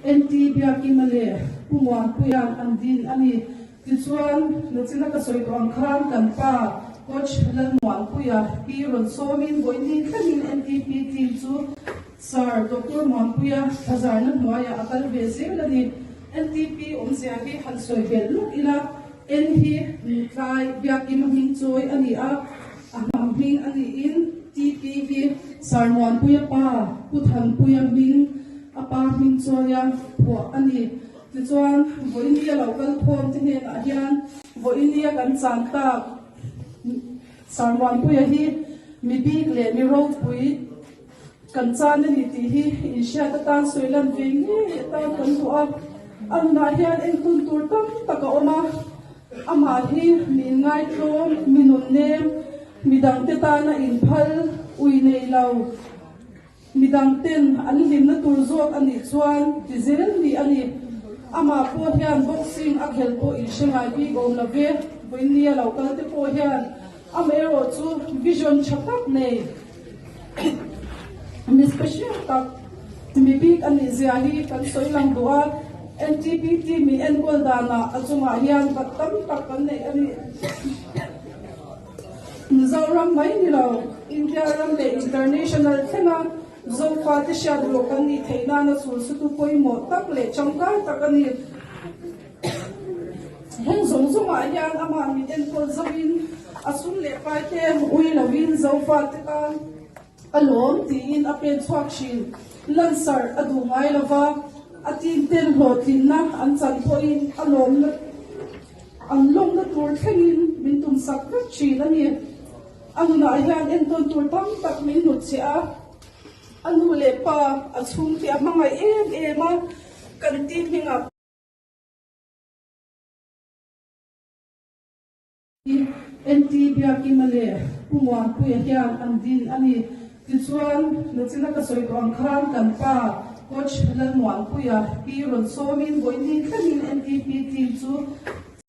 NT Biakima leh Pu Muanpuia'n an din a ni. Tichuan, nachina ka sawi tawh ang khan kan pa Coach Lalmuanpuia hi rawn sawmin vawiin thlengin NTP team chu Sir Doctor Muanpuia thlazarna hnuaiah a kal ve zel a ni. NTP awmzia hi han sawi belh lawk ila, N hi Nutlai Biakima hming chawi a ni a, a hnam hming a niin TP hi Sir Muanpuia pa Pu Thanpuia hming a pa hming chawia phuah a ni. Tichuan, vawinia lo kal khawm te hnenah hian vawinia kan chan tak Sarmuanpuia hi mi bik leh mi ropui kan chan a ni tih hi inhriat atan sawi lan ve ngei atan kan duh a. A nunah hian entun tur tam tak a awm a, amah hi mi inngaitlawm, mi nunnem, midangte tana inphal, ui nei lo, Midang ten an hlimna tur zawk a nih chuan ti zel ni a ni. Amah pawh hian boxing a khelh pawh in hre ngai bik awm lo ve. Vawiin a lo kal te pawh hian amaherawh chu vision tha tak nei mi special tak mi bik a nih zia hi kan sawi lang duh a. NTPT min enkawl danah a chungah hian bat tam tak kan neih a ni. Mizoram mai ni lo, India ram leh international thlenga Zofate hriat rawh kan nih theih nana chul sutu pawimawh tak leh tangkai tak a ni. Heng zawng zawngah hian amah min enkawl zoin a sum leh paite ui loin Zofate tan a lawm tiin a pen chhuak thin. Lansarh a duh ngai lova, a team ten hlawhtlinna an chan pawhin a lawmna An lawmna tur thlengin min tumsak vek thin a ni. A nunah hian entawn tur tam tak min hnutchhiah a, a nu leh pa a chhungte a hmangaih em em a, kan team hmingah NT Biakima leh Pu Muanpuia hian an din a ni. Tichuan, nachina ka sawi tawh ang khan kan pa Coach Lalmuanpuia hi rawn sawmin vawiin thlengin NTP team chu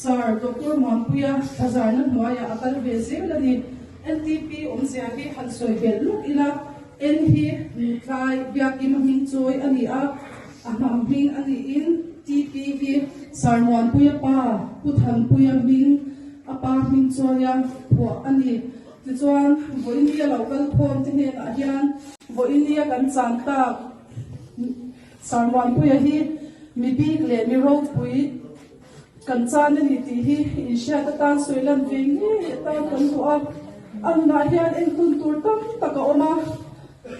Sir Doctor Muanpuia thlazarna hnuaiah a kal ve zel a ni. NTP awmzia hi han sawi belh lawk ila, N hi Nutlai Biakima hming chawi a ni a, a hnam hming a niin TP hi Sir Muanpuia pa Pu Thanpuia hming a pa hming chawia phuah a ni. Tichuan, vawinia lo kal khawm te hnenah hian vawinia kan chan tak Sarmuanpuia hi mi bik leh mi ropui kan chan a ni tih hi inhriat atan sawi lan ve ngei atan kan duh a. A nunah hian entun tur tam tak a awm a,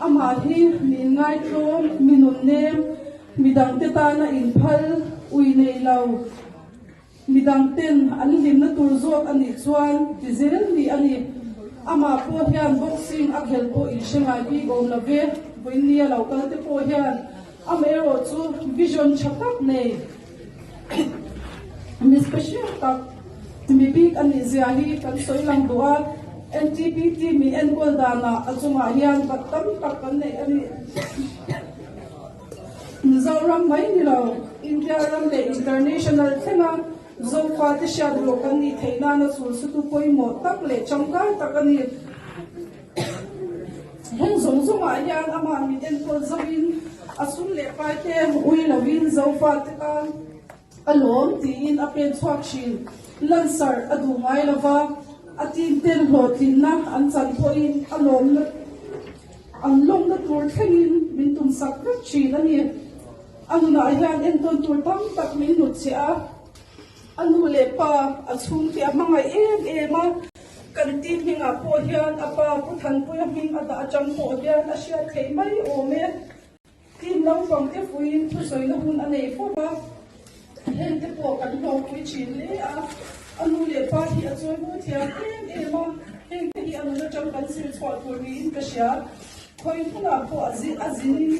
amah hi mi inngaitlawm, mi nunnem, midangte tana inphal, ui nei lo, Midang ten an hlimna tur zawk a nih chuan ti zel ni a ni. Amah pawh hian boxing a khelh pawh in hre ngai bik awm lo ve. Vawiin a lo kal te pawh hian amaherawh chu vision tha tak nei mi special tak mi bik a nih zia hi kan sawi lang duh a. NTPT min enkawl danah a chungah hian bat tam tak kan neih a ni. Mizoram mai ni lo, India ram leh international thlenga Zofate hriat rawh kan nih theih nana chul sutu pawimawh tak leh tangkai tak a ni. Heng zawng zawngah hian amah min enkawl zoin a sum leh paite ui loin Zofate tan a lawm tiin a pen chhuak thin. Lansarh a duh ngai lova, a team ten hlawhtlinna an chan pawhin a lawmna An lawmna tur thlengin min tumsak vek thin a ni. A nunah hian entawn tur tam tak min hnutchhiah a, a nu leh pa a chhungte a hmangaih em em a, kan team hmingah pawh hian a pa Pu Thanpuia hming a dah atang pawh hian a hriat theih mai awm e. Team naupang te fuiin thusawina hun a nei fo va, heng te pawh kan hlawkpui thin hle a, a nu leh pa hi a chawi mu thiam em em a, heng te hi a nun atang kan zir chhuah tur niin ka hria. Khawi hmunah pawh a zin a zinin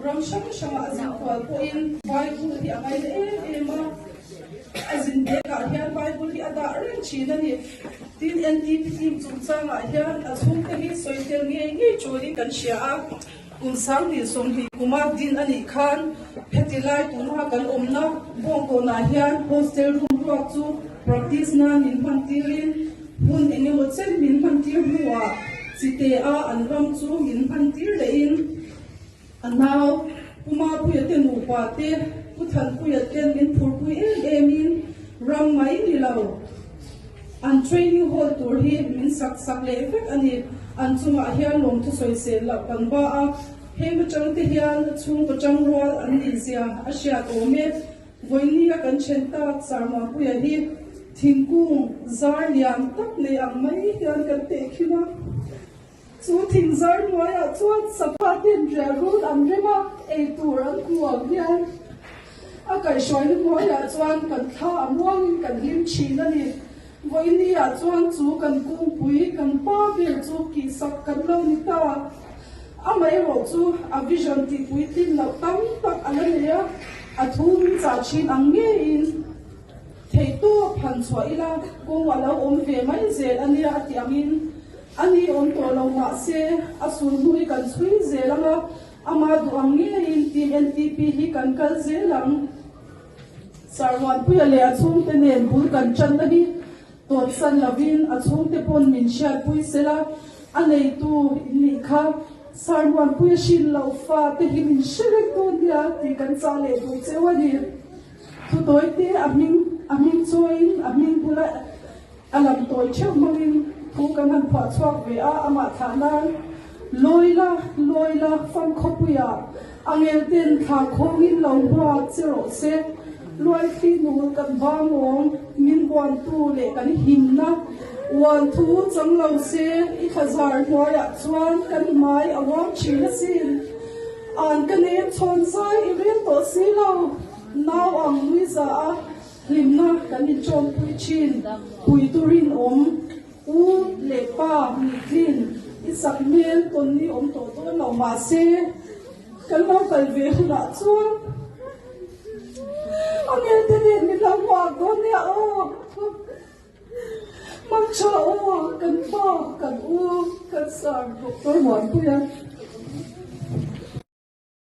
ram hrang hrangah a zin kual pawhin Bible hi a ngaina em em a, a zin bekah hian Bible hi a dah reng thin a ni. Tin, NTP team chungchangah hian a chhungte hi sawi tel ngei ngei turin kan hria a. Kum 20 20 kuma din a nih khan heti lai tuna kan awmna Bawngkawnah hian hostel room ruak chu practice nan min hman tirin hun eng emaw chen min hman tir hnuah Chite-a an ram chu min hman tir lehin a nau. Pu Mapuia te nupa te, Pu Thanpuia ten min phurpui em em in ram mai ni lo. An training hall tur hi min sak sak leh vek a ni. An chungah hian lawmthu sawisel loh kan ba a, heng atang te hian chhungkaw tangrual an nih zia a hriat awm e. Vawinia kan then tak Sarmuanpuia hi thingkung zar lian tak nei ang mai hian kan tehkhin a. Chu thingzar hnuaiah chuan sangha ten riahrul an rem a, ei tur an hmu ang hian a kaihhruaina hnuaiah chuan kan thla a muangin kan hlim thin a ni. Vawinia chuan chu kan kungpui kan pa ber chu kihsak kan lo ni ta. Amaherawh chu a vision tihpui tlin loh tam tak a la nei a, a thu min chah thin ang ngeiin. Theihtawp han chhuah ila kawng a lo awm ve mai zel a nia a tih angin a ni awm tawh lo mahse a sul hnu hi kan chhui zel ang a, ama duh ang ngeiin Team NTP hi kan kal zel ang. Sarhuanpuia leh a chhungte nen bul kan tanna hi tawtsan lovin a chhungte pawn min hriatpui sela a neitu in nih kha Sarhuanpuia hrin loh fa te hi min hre reng dawn nia tih kan chah leh duh cheu a ni. Thutawi te a hming a hming chawiin a hming bula a lam tawi theuh hmangin thu kan han phuah chhuak ve a, amah thlah nan Lawi la, lawi la, fam khawpuia a ngel ten thla khawngin lo hmuak che rawh se, Luaithli nul kan vang awm, min huantu leh kan himna uan thu chang lo se, i thlazar hnuaiah chuan kan hmai a uang thin asin. An ka nem chhawn zai i rel tawh si lo, nau ang nui za a hlimna kan inṭawmpui ṭhin, puitu rinawm, u leh pa nihtlin i sak hmel tawn ni awm tawh dawn lo mahse kan lo kal ve hunah chuan a ngelte nen min lo hmuak dawn nia aw. Hmangṭha aw, kan pa, kan u, kan sar Doctor Muanpuia.